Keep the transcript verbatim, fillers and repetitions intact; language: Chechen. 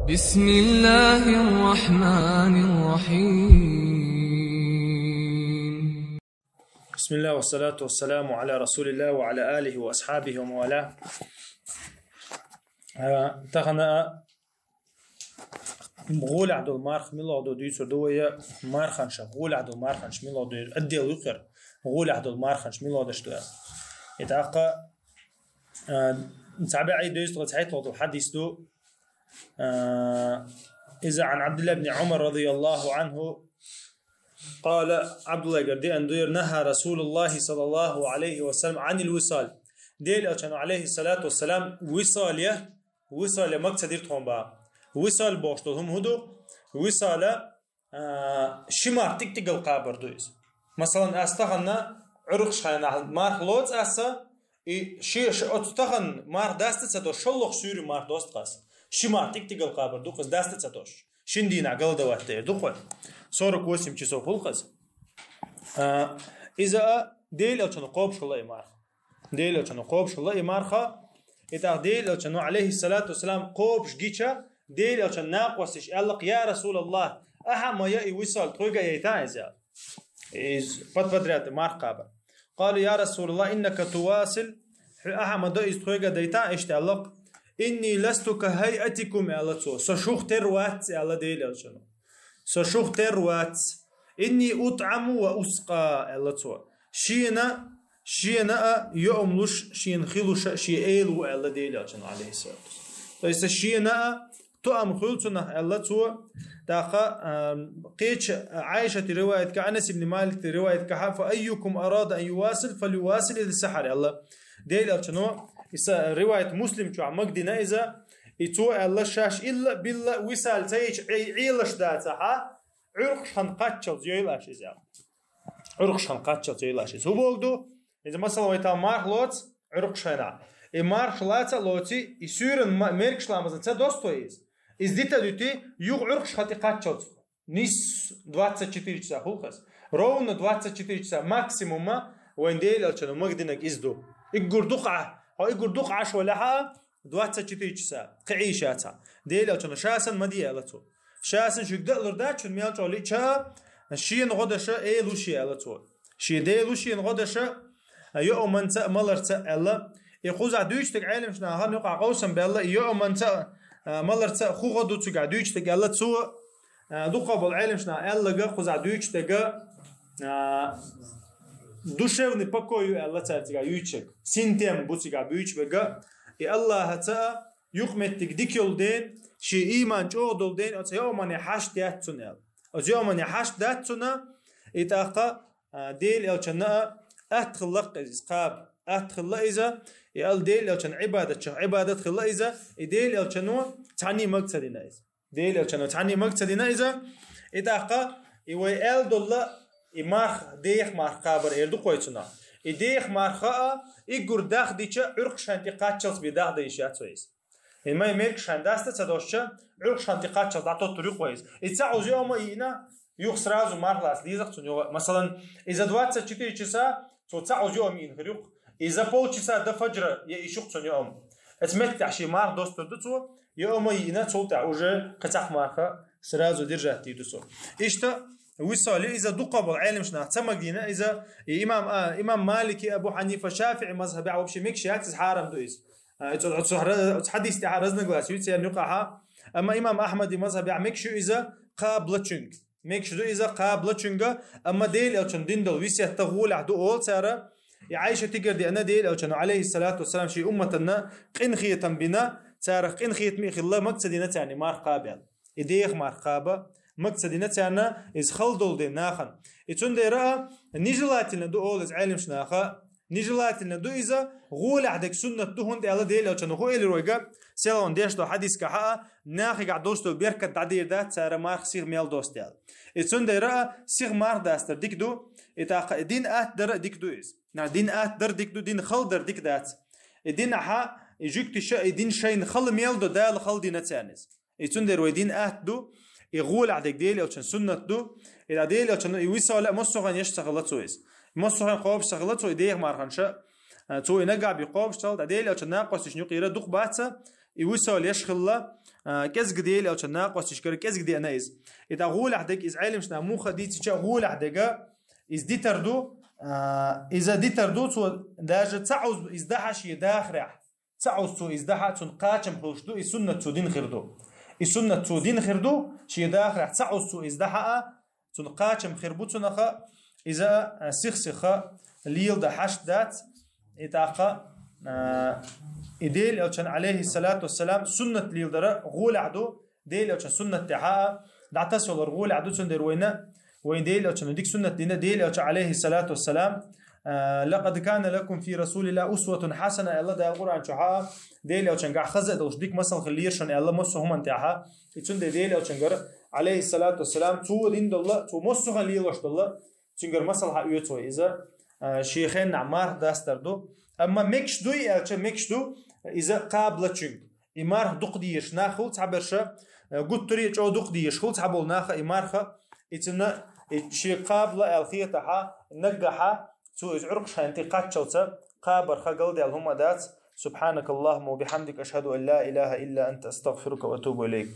بسم الله الرحمن الرحيم. بسم الله والصلاة والسلام على رسول الله وعلى آله وأصحابه ومن والاه. Э, тахан гӀолехь долу марх мила ду дуьйцур ду вай, марханаш, гӀолехь долу марханаш мила ду, отдел юкъера, гӀолехь долу марханаш мила деш ду. И тӀаккха, э, цхьа бӀе дезткъа цхьайтталгӀа долу хьадис ду, э, иза عن عبد الله بن عمر رضي الله عنه قال, Абдуллайгара деана ду, نهى رسول الله صلى الله عليه وسلم عن الوصال. Делан Элчано, عليه الصلاة والسلام, висале, висале мага ца дира тхуна боху. Висал бохуш долу хӀума хӀун ду? Висала, а, ши марх тӀиг-тӀигал кхабар ду иза. Масалан, ас тахана Ӏуьркъаш хенахь марх лоцу аса, и ши, ши оцу тахана марх даста ца до, шолгӀа суьйре марх досту аса. Ши марх тӀиг-тӀигал кхабар ду, кхуза даста ца дош. Шин дийнахь галдаватта эр ду кхуьй. Сорок восемь часов хуьлу кхуза. А, иза а Делан Элчано кхобуш хилла и марха. Делан Элчано кхобуш хилла и марха. И тӀаккха Делан Элчано, عليه الصلاة والسلام, кхобуш гича, Делан Элчан накъосташа аьлла-кх: «Я Расулаллах, ахьа а ма яа и висал, тхоьга а яйта иза». Иза под-, подряд марха кхаба. قالوا: «يا رسول الله، إنك تواصل». Хьо ахьа а ма до иза, тхоьга а дайта, иштта аьлла-кх. «إني لست كهيئتكم», аьлла цо. Со шух тера вац, аьлла Делан Элчано. Со шух тера вац. «إني أطعم وأسقى», аьлла цо. Шена, шена а йоам луш, шена хи луш а шен эла ву, аьлла Делан Элчано, عليه الصلاة والسلام. То есть шена а тоам хуьлу цунах, аьлла цо. ТӀаккха, а, кхечу Ӏайшата риваятка, Анас ибн Малика риваятка хьа: «فأيكم أراد أن يواصل فليواصل إلى السحر», аьлла. Делан Элчано, иза риваят Муслим чохь магадина иза, и цо аьлла, шаьш илла а билла а висал ца йича, Ӏе-, Ӏелаш дацахь, Ӏуьркъаш хан кхаччалц йойла аша иза. Ӏуьркъаш хан кхаччалц йойла аша иза. ХӀун боху ду? Иза, масала, вай тахана марха лоцу, Ӏуьркъаш хенахь. И мархаш лаца а лоций, и суьйранна ма-, мергаш ламазна ца достой иза. Иза дита а дуьтий, юха Ӏуьркъаш хан тӀе кхаччалц. Нис двадцать четыре часа хуьлу хаза. Ровно двадцать четыре часа максимума вайн Делан Элчано магадинарг иза ду. Иггур дукха, хьо иггур дукха Ӏаш валахь а, двадцать четыре часа, кхин Ӏийша яцахь. Делан Элчано ша санна ма де аьлла цо. Ша санна шуьга даалур дац, шуна мел чӀогӀа лиъча а, шена гӀо даш а эла ву шен аьлла цо. Шен дела ву шена гӀо даш а, йоаманца а, маларца а аьлла. И кхузахь дуьйцу стаг Ӏеламнаха юкъахь къовсам баьлла, и йоаманца а, маларца а хӀун гӀо ду цигахь дуьйцу стаг аьлла цо, а, дукхах болу Ӏеламнаха аьлларг кхузахь дуьйцу стага, а, душевный покой ю аьлла цара цигахь юьйцург. Синтем бу цигахь буьйцуш берг. И Аллахьаца а юкъаметтиг дика йолу дела, шен ийман чӀогӀа долу дела, оцу йоамане хьашт яц цунна аьлла. Оцу йоамане хьашт дац цунна, и тӀаккха, а, Делан Элчанна а атта хилла-кх иза кхаба. Атта хилла иза, и ал Делан Элчанна Ӏибадат чу, Ӏибадат хилла иза, и Делан Элчано цхьанний мага ца дина иза. Делан Элчано цхьанний мага ца дина иза, и тӀаккха, и вай аьлла долла, и марха, деха марха кхабар эр ду кхойцунах. И деха марха а, иггур дахдича, Ӏуьркъаш хан тӀе кхаччалц бен дахда йиш яц вай иза. И май мергаш хан даста ца дошча, Ӏуьркъаш хан тӀе кхаччалц дӀатоттур ю кхойза. И цхьа уза йома йиъна, юха сразу марха лаца деза-кх цунна йогӀу. Масалан, иза двадцать четыре часа, цо цхьа уза йома йиъна хир ю-кх. Иза полчаса до фаджра я иш ю-кх цунна йома. Эца меттехь шен марха достур ду цо, йома йиъна, цул тӀаьхьа уже кхин цхьа марха сразу держать дийр ду цо. Иштта, висал иза дукха болу Ӏеламнаха ца магийна иза, и имам, а, имам Малики, Абу Хьанифа, ШафиӀи мазхабехь вообще мегаш яц иза, хьарам ду иза. А, оцу, оцу хьадис тӀехь разногласие ю церан юкъахьа. Амма имам Ахьмади мазхабехь мегаш ю иза кхабалачуьнга. Мегаш ду иза кхабалачуьнга, амма Делан Элчано дина долу весет гӀолехь ду олу цара. И Ӏайшатигара деана Делан Элчано, Ӏалайхиссалату вассалам, шен умматанна къинхетам бина, царах къинхетаме а хилла, мага ца дина царна и марха кхаба аьлла. И деха марха кхаба мага ца дина царна, иза хала долу дела нахана. И цундела а нежелательно ду олу иза Ӏеламнаха, нежелательно ду иза, гӀолехь дерг суннат ду, хӀунда аьлла Делан Элчано хӀун элира вайга, селхана деш долу хьадискахьа а, нахигахь долуш долу беркат дӀадийр дац цара марха сиха мел доста аьлла. И цундела а сиха марха дастар дика ду, и тӀаккха и дин атта дар а дика ду иза. На, дин атта дар дика ду, дин хала дар дика дац. И динахьа, и жуьгтиша, и дин шайна хала мел до, Дала хала дина царна иза. И цундела вай дин атта ду, и гӀолехь дерг Делан Элчан суннат ду, и Делан Элчано и висал а массо а хенахь еш ца хилла цо иза. Массо а хенахь кхобуш ца хилла цо и деха марханаш а, А, цо и нагахь бе кхобуш цал, тӀаккха Дела Элчан накъосташна юкъера дукха бац, и висал еш хилла, а, кӀезига Дела Элчан накъосташкара кӀезига деана из. И тӀаккха гӀолехь дерг из Ӏеламнаха муха дийцича гӀолехь дерг, из дитар ду, а, иза дитар ду, цо даже ца Ӏовза из дахьа шен дахарехь. Ца Ӏовза цо из дахьа, цунна кхачам хуьлуш ду, и суннат цо дина хир ду. И суннат цо дина хир ду, шен дахарехь ца Ӏовза цо из дахьа а, цунна кхачам хир бу цунах, иза, а, сих-сиха леладан хьашт дац, и тӀаккха, а, и Дела Элчан, алейхиссалату вассалам, суннат леладар гӀолехь ду, Дела Элчан суннат тӀехьа а, дӀатасавалар гӀолехь ду, цундела вайна, вайн Дела Элчан дика суннат дина, Дела Элча, алейхиссалату вассалам, а, «لقد كان لكم في رسول الله أسوة حسنة», аьлла Дала Къуръан чу хьа, Дела Элчангахь хаза а долуш дика масал хилира шуна аьлла массо а хӀуманна тӀехьа. И цундела Дела Элчангара, алейхиссалату вассалам, цо дина долла, цо массо а хӀуманна лелош долла, цуьнгара масал хьаоьцу вай иза, а, шен хеннахь марха дастар ду. Амма мегаш дуй аьлча, мегаш ду иза кхабалачуьнга. И марха дукха дезаш нах хуьлу цхьаберш, а, гуттаре а чӀогӀа дукха дезаш хуьлу цхьаболу наха и марха, и цуьнан, и шен кхабала аьлла хетахь, наггахь, цо иза Ӏуьркъаш хьайна тӀе кхаччалца кхабарх галдаьлла хӀума дац. سبحانك اللهم وبحمدك، أشهد أن لا إله إلا أنت، أستغفرك وأتوب إليك.